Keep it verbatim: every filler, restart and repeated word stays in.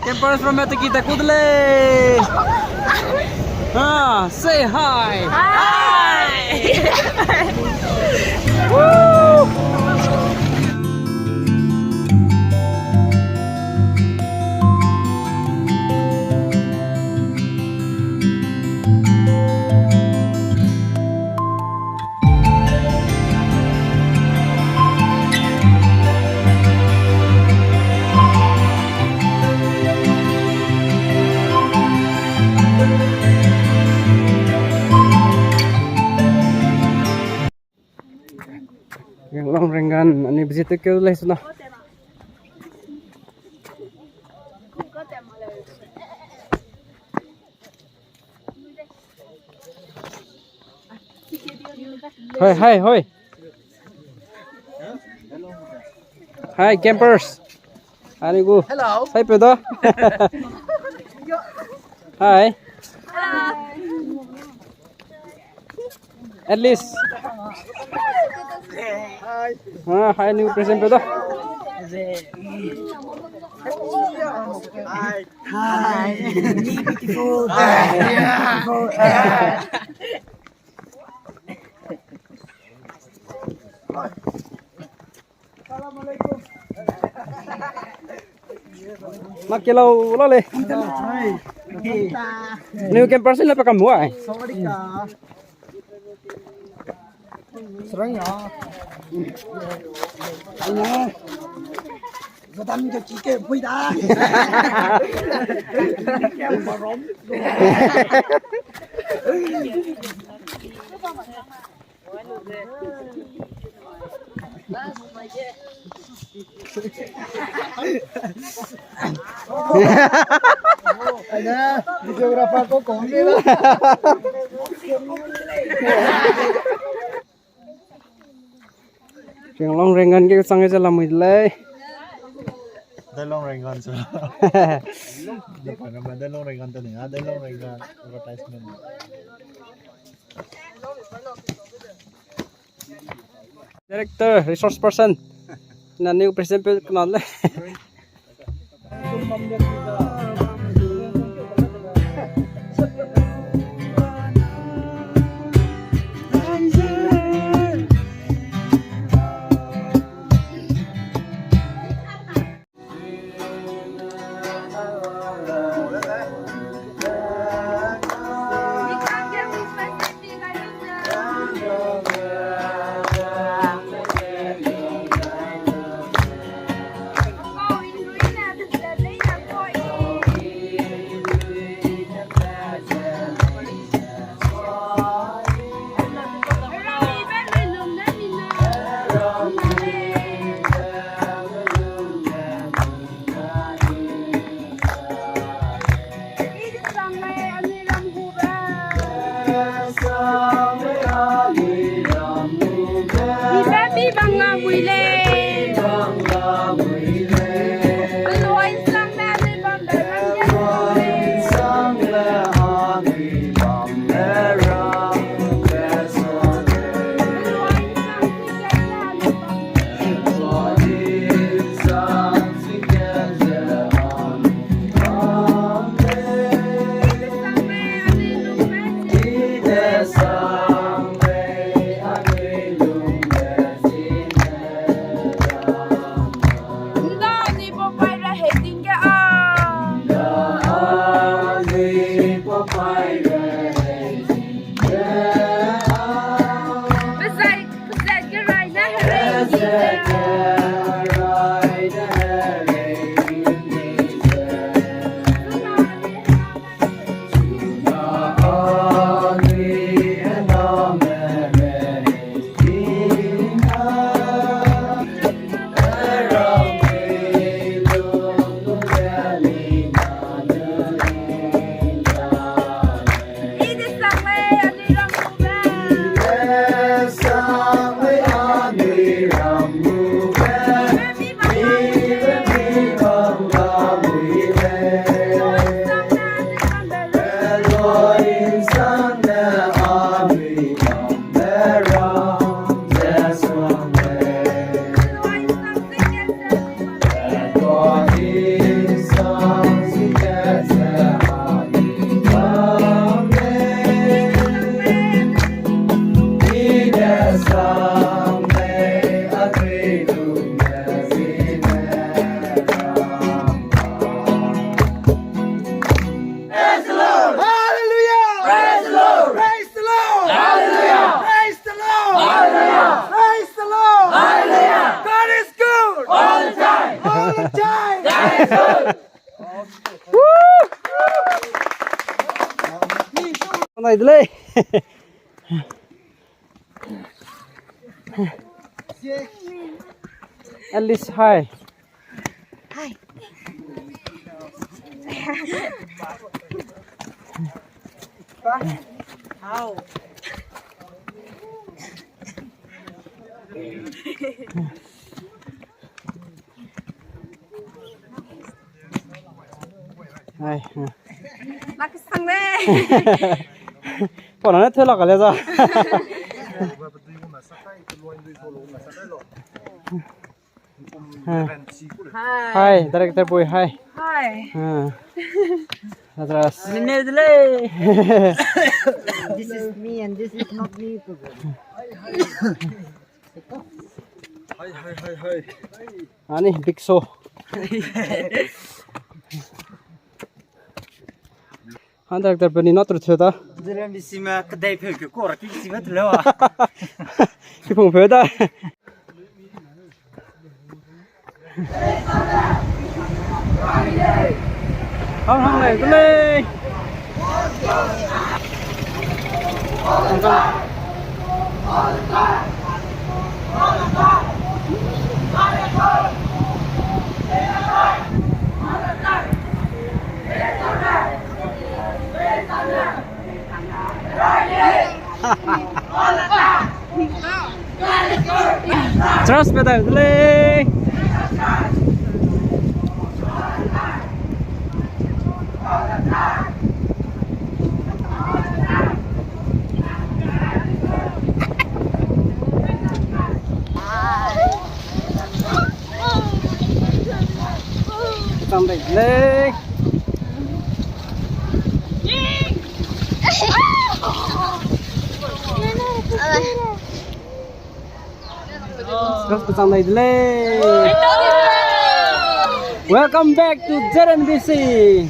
Campers from Mataki ta kudle. Ah, say hi. Hi. Woo. Yanglong Rengan, ani visit te keu lei suna. Hoi, hi, hoi. Hi, campers. Ani gu. Hello. Hi, pedo. Hi. At least. Hi. Ah, hi, new present, brother. Hi. Hi. Beautiful. Hi. Beautiful. Hi. Mak ke lau lau le. New campers la pe kam huai. Serang ya. Ayo. Zadam ke ki ke bui da. Ada videographer ko kong de la. Yanglong Rengan ke chang e je lamui lei. Dailong Rengan chu. Depan nama Dailong Rengan te ni, ah, Dailong Rengan advertisement. Director, resource person. Na new president pe kena le. Nai de lei. Alice, hai. Hai. Hau. Hai, ha. Mak sang de. Pona ne thela ka le za. Ha. Hai, director boy, hai. Hai. Ha. Adras. Nene de lei. This is me and this is not me. Hai, hai, hai, hai. Ani big show. Han director pe ni na tru cheu da. Zeren bisi me kedei pheu ke kora ki bisi me tele wa. Ki phung pheu da. Hang hang lei, lei. Trust pe dai de lei. Chang dai de lei. Welcome back to Z N B C.